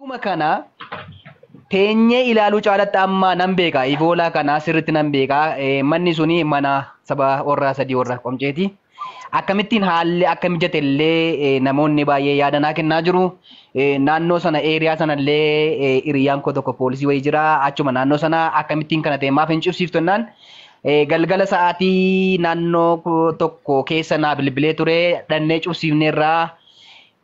Akkuma kana teenyee ilaaluu caalatti amma nan beeka. Iboolaa kana sirriitti nan beeka. Manni suni mana saba warra sadii warra qomceeti. Akkamittiin haalli akka mijate illee namoonni baay'ee yaada naa kennaa jiru. Naannoo sana eeriyaa sana illee hiriyyaan koo tokko poolisii wayii jira. Achuma naannoo sana akkamittiin kana ta'e maaf hin cibsiiftu jennaan galgala sa'aatii naannoo tokko keessa naa bilbilee ture dhannee cubsiifneerraa.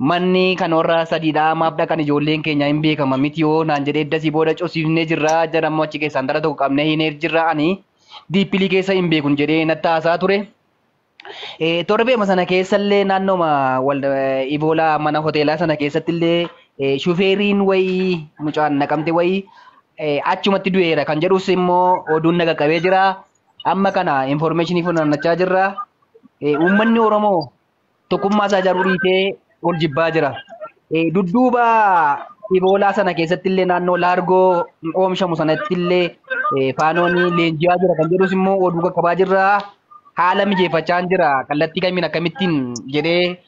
Manni kan warra sadiidha maaf dhaqan ijoolleen keenya hin beekama miti yoo naan jedhee eddasii booda cubsiifnee jirra jedhamu achi keessaan dara tokko qabnee hineef jirra ani diippilii keessa hin beekun jedhee natti haasaa ture. Torbeema sana keessallee naannooma Iboolaa mana hoteelaa sana keessattillee shufeeriin wayii mucaan naqamte wayii achumatti du'eera kan jedhus immoo oduun na qaqqabee jira. Amma kana infoormeeshinii funaannachaa jirra. Uummanni Oromoo tokkummaa isaa ijaaruu dhiisee ol jibbaa jira. Dudduuba Iboolaa sana keessattillee naannoo laargoo oomishamu sanattillee faanoon leenji'aa jira kan jedhus immoo oduu qaqqabaa jirra. Haala mijeeffachaa jira. Kallattii kamiin akkamittiin jedhee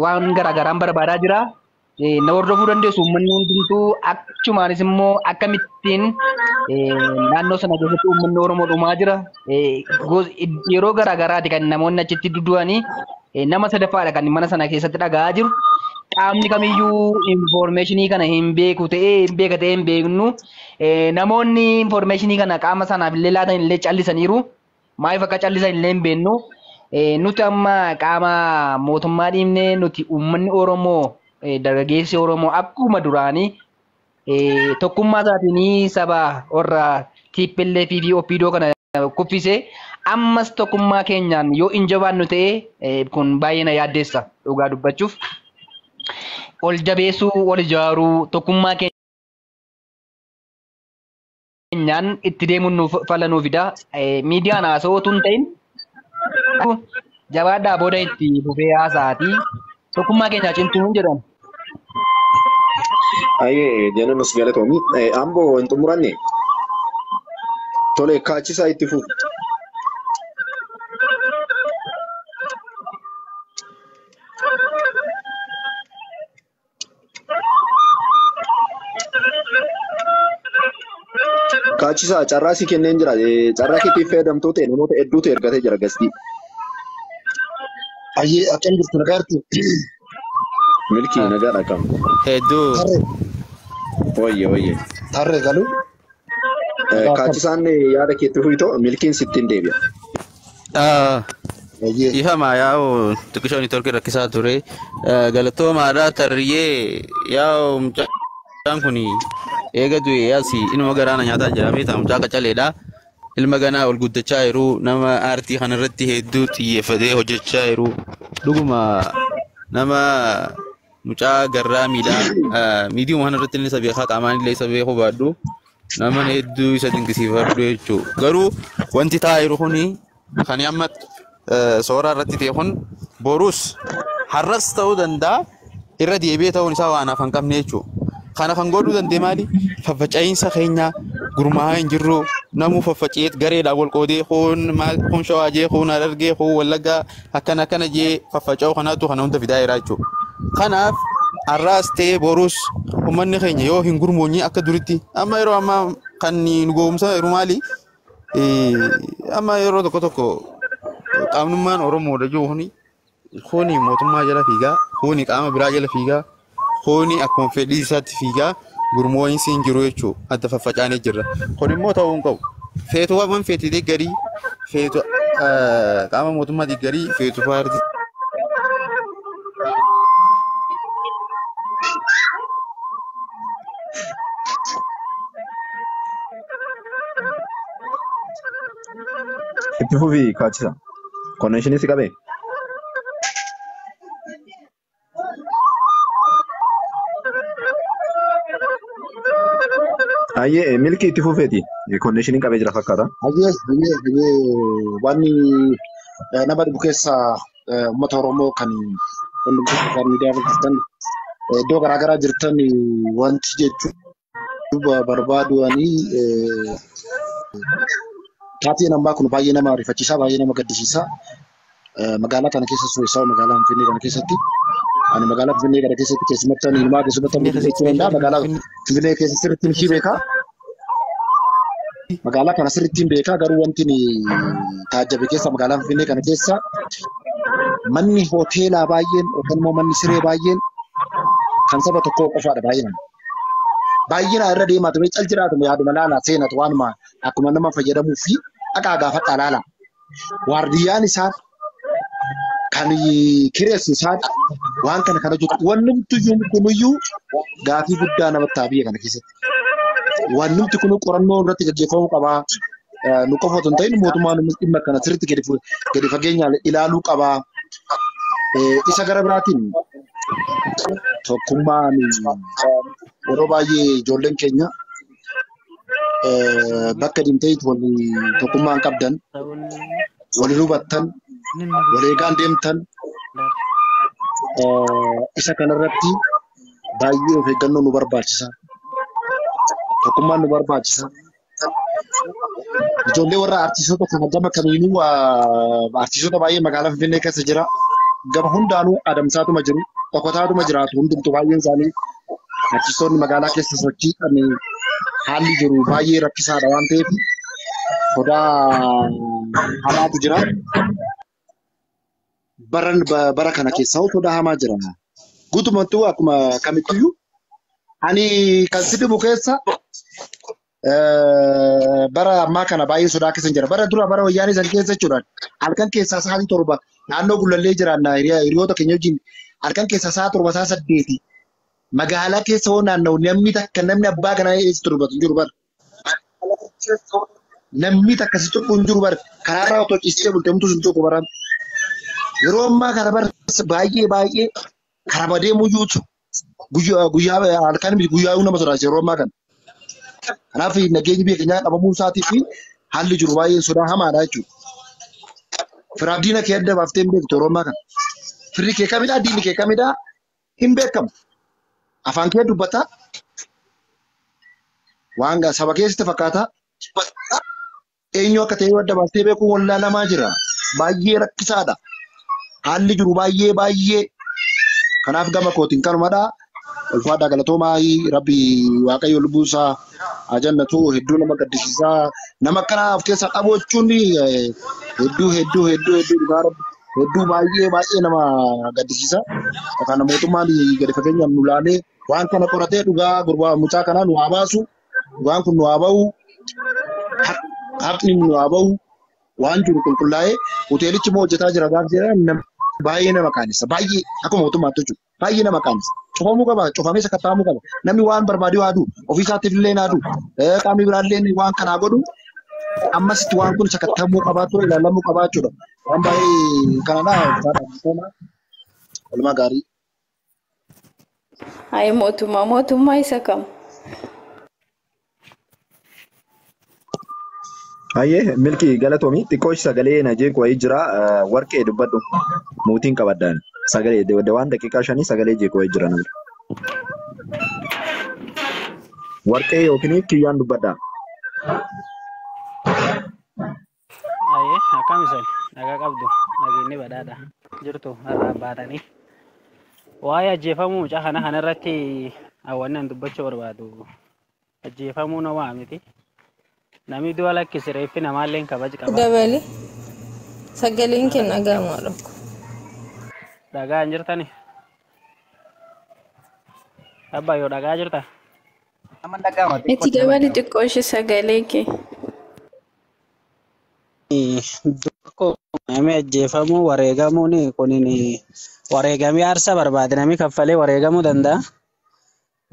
waan garaagaraan barbaadaa jira. Na hordofuu dandeessu uummanni hundumtuu achumaanis immoo akkamittiin naannoo sana keessatti uummanni Oromoo dhumaa jira. Yeroo garaagaraati kan namoonni achitti dudu'anii nama sadaffaadha kan mana sana keessatti dhaga'aa jiru. Qaamni kamiyyuu infoormeeshinii kana hin beeku ta'ee hin beeka ta'ee hin beeknu. Namoonni infoormeeshinii kana qaama sanaaf illee laatan illee callisaniiru. Maaliif akka callisan illee hin beeknu. Nuti amma qaama mootummaa dhiibnee nuti uummanni Oromoo dargaggeessi Oromoo akkuma duraanii tokkummaa isaatiin saba warra TPLF fi OPDO kana kuffisee ammas tokkummaa keenyaan yoo hin jabaannu ta'e kun baay'ee na yaaddeessa dhugaa dubbachuuf. Ol jabeessuu, ol ijaaruu, tokkummaa keenyaan itti deemuun nuuf fala nuuf fida. Miidiyaan haasa'uu otoo hin ta'in jabaadhaa booda itti fufee haasa'aatii tokkummaa keenyaa cimtuu jedhan. Ayyee jennuus galatoomi. Amboo hin xumuranne. Tole kaachisaa itti fufu. Kaachisaa carraa si kenneen jira. Carraa keetiif fayyadamtoota namoota hedduutu ergatee jira gastii. Ayyee akkam jirtu nagaa jirtu? Milkii nagaadha kam. Hedduu. Tarree. Wayye wayye. Tarree galuu. Kaachisaan yaada keetti fufitoo milkiin sitti hin deebi'a. Ifama yaa'u xiqqishoon networkii rakkisaa ture. Galatoomaadha tarriyyee yaa'u mucaan kun eega du'e asi inuma garaana nyaataa jira beektaa mucaa qacaleedha. Ilma ganaa ol guddachaa jiru nama aartii kanarratti hedduu xiyyeeffatee hojjechaa jiru. Dhuguma nama mucaa garraa miidhaa miidiyuma kanarratti illee isa beekaa qaamaan illee isa beekuu baadhu nama hedduu isa dinqisiifadhu jechuudha. Garuu wanti taa'aa jiru kuni kan amma sooraa irratti ta'e kun borus har'as ta'uu danda'a irra deebi'ee ta'uun isaa waan hafan qabne jechuudha. Kana kan godhuu danda'e maali? Faffaca'iinsa keenya gurmaa'aa hin jirru namuu faffaca'eet gareedhaan wal qoodee kun shawaa jee kun harargee kun wallaggaa akkana akkana jee faffaca'uu kanaatu kana hunda fidaa jira jechuudha. Kanaaf har'aas ta'ee borus uummanni keenya yoo hin gurmoonye akka duritti amma yeroo ammaa kan nu gowwoomsaa jiru maali? Amma yeroo tokko tokko qaamnummaan Oromoodha jiru kuni kuni mootummaa jala fiigaa kuni qaama biraa jala fiigaa kuni akkuma fedhii isaatti fiigaa gurmoo'insi hin jiru jechuudha adda faffacaanee jirra. Kun immoo ta'uu hin qabu. Feetu waan feeti deeggarii feetu qaama mootummaa deeggarii feetu paartii. Itti fufii kaachisa. Konneeshinii si qabee? Ayyee milkii itti fufeeti. Konneeshiniin qabee jira fakkaata. Ayyee ayyee ayyee wanni nama dhibu keessaa uummata Oromoo kan hundumtuu miidiyaa jirtan iddoo garaagaraa jirtan wanti jechuu barbaadu ani taateen ammaa kun baay'ee nama rifachiisa baay'ee nama gaddisiisa. Magaalaa kana keessa keessaa magaalaa Finfinnee kana keessatti Ani magaalaa Finfinnee kana keessatti keessumattan himaa keessumattan guddisuu danda'a. Magaalaa Finfinnee keessa sirriitti ishii beekaa. Magaalaa kana sirriitti hin beekaa garuu wanti ni taajjabe keessa magaalaa Finfinnee kana keessa manni hoteelaa baay'een yookaan immoo manni siree baay'een kan saba tokkoo qofaadha baay'inaan. Baay'inaan irra deemaa ture cal jiraatu yaaduma laalaa seenatu waanuma akkuma nama fayyadamuu fi dhaqaa gaafadhaa laalaa. Waardiyyaan isaa kan kireessu isaa waan kana kan hojjetu wannumti kunuyyuu gaafii guddaa namatti ta'a biyya kana keessatti. Wannumti kun qorannoo irratti gaggeeffamuu qabaa. Nu qofa otoo hin ta'in mootummaan dhimma kana sirriitti gadi fageenyaan ilaaluu qabaa. Isa gara biraatiin tokkummaan yeroo baay'ee ijoolleen keenya bakka deemtee tokkummaan qabdan, wal hubattan, wal eegaan deemtan isa kanarratti baay'ee of eeggannoo nu barbaachisa. Tokkummaan nu barbaachisa. Ijoollee warra artistoota kana gama kamiinuu artistoota baay'ee magaalaa Finfinnee keessa jira. Gama hundaanuu adamsaatuma jiru. Dhokotaatuma jiraatu hundumtu baay'een isaanii artistoonni magaalaa keessa sochii kan haalli jiru baay'ee rakkisaadha waan ta'eef sodaa hamaatu jira. Bara kana keessa sodaa hamaa jira. Guutummattuu akkuma kamittiyyuu ani kan si dhibu keessa bara ammaa kana baay'ee sodaa keessa jira. Bara dura bara wayyaanee san keessa jechuudhaan halkan keessaa sa'aatii 7 naannoo Gullallee jiraanna hiriyoota keenya wajjin halkan keessaa sa'a 7 sa'a 8 magaalaa keessa hoo naanna'u namni takka namni abbaa kanaa eessa turbatu hin jiru bara. Namni takka si tuqu hin jiru bara. Karaarraa otoo ciistee bulte homtuu sin tuqu bara. Yeroo ammaa kana bara baay'ee baay'ee karaa deemuu juutu guyyaa halkan guyyaa nama sodaachisa yeroo ammaa kana. Kanaaf nageenyi biyya keenyaa dhabamuu isaatii fi haalli jiru baay'ee sodaa hamaadha jechuudha. Firaaf diina kee adda baaftee hin beektu yeroo ammaa kana. Firri kee kamidhaa diinni kee kamidhaa hin beekamu. Afaan kee dubbata. Waan saba keessatti fakkaata. Eenyu akka ta'e adda baaftee beekuun wallaalamaa jira. Baay'ee rakkisaadha. Haalli jiru baay'ee baay'ee. Kanaaf gama kootiin kanumadha. Ulfaadhaa galatoomaa Rabbi Waaqayyo lubbuu isaa haa jannatu hedduu nama gaddisiisaa nama akkanaa of keessaa qabu jechuun hedduu hedduu hedduu hedduu dhugaa Rabbi hedduu baay'ee baay'ee nama gaddisiisa. Kana mootummaan gadi fageenyaan nu laalee waan kana qoratee dhugaa gurbaa mucaa kanaa nu haa baasu dhugaan kun nu haa bahu haqni nu haa bahu waan jiru qulqullaa'ee hoteelichi immoo hojjetaa jira gaafa jedhan baay'ee nama qaanessa baay'ee akkuma mootummaatti jechuudha baay'ee nama qaanessa. Cufamuu qaba, cufamee sakatta'amuu qaba. Namni waan barbaadu haa du'u, ofii isaatiif illee haa du'u, qaamni biraallee waan kanaa godhu ammasitti waan kun sakatta'amuu qabaa ture, ilaalamuu qabaa jechuudha. Waan baay'ee kanadha. Oolmaa gaarii. Hayi mootummaa, mootummaa isa kam? Hayyee milkii galatoomii xiqqoo sagalee na jeequ wayii jira warqee dubbadhu mootiin qabadhaan sagalee waan daqiiqaa 5 sagalee jeequ wayii jira namni. Warqee yookiin kiyyaan dubbadhaa. Hayyee akkam isin nagaa qabdu nageenyi badhaadha jirtu har'aan baatanii. Waa'ee ajjeefamuu mucaa kana kanarratti hawwannaan dubbachuu barbaadu ajjeefamuu nama miti. Namni du'a lakkise reeffi namaallee kabaja qaba. Dabali sagaleen kee dhaga'amaa dhokku. Dhagaa hin jirtani? Abbaa yoo dhagaa jirta? Amma dhaga'ama. Itti dabali xiqqoo ishee sagalee kee. Tokko namni ajjeefamuu wareegamuun kunin wareegamee aarsaa barbaade namni kaffalee wareegamuu danda'a.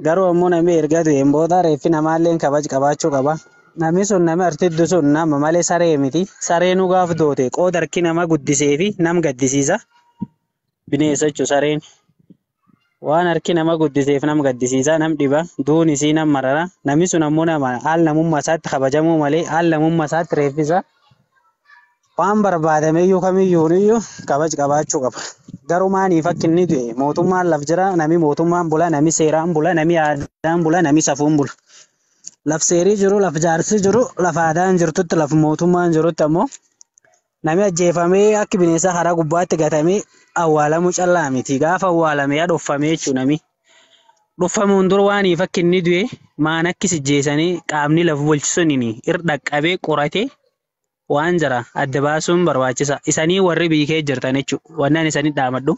Garuu ammoo namni erga du'een booda reeffi namaallee kabaja qabaachuu qaba. Namni sun namni artiddu sun nama malee saree miti. Sareen gaaf doote qooda harki nama guddisee fi nam gaddisiisa. Bineensa jechuun sareen. Waan harki nama guddiseef nam gaddisiisa nam dhiba duun isii nam marara. Namni sun ammoo nama haal namummaa isaatti kabajamuu malee haal namummaa isaatti reeffisa. Waan barbaadameyyuu kamiyyuuniyyuu kabaja qabaachuu qaba. Garuu maaliif akka inni du'e mootummaan laf jira nami mootummaan bula nami seeraan bula nami aadaan bula nami safuun bula. Laf seerii jiru laf jaarsi jiru laf aadaan jirtutti laf mootummaan jirutti ammoo nami ajjeefamee akka bineensa karaa gubbaatti gatamee Awwaalamuu callaa miti. Gaafa awwaalame yaa dhoffame jechuudha nami. Dhoffamuun dura waan fakki inni du'e maan akki sijjeessanii qaamni lafa bulchisuun irra dhaqqabee qoratee waan jira adda baasuun barbaachisa. Isanii warri biyya kee jirtan jechuudha. Wannaan isanii dhaamadhu.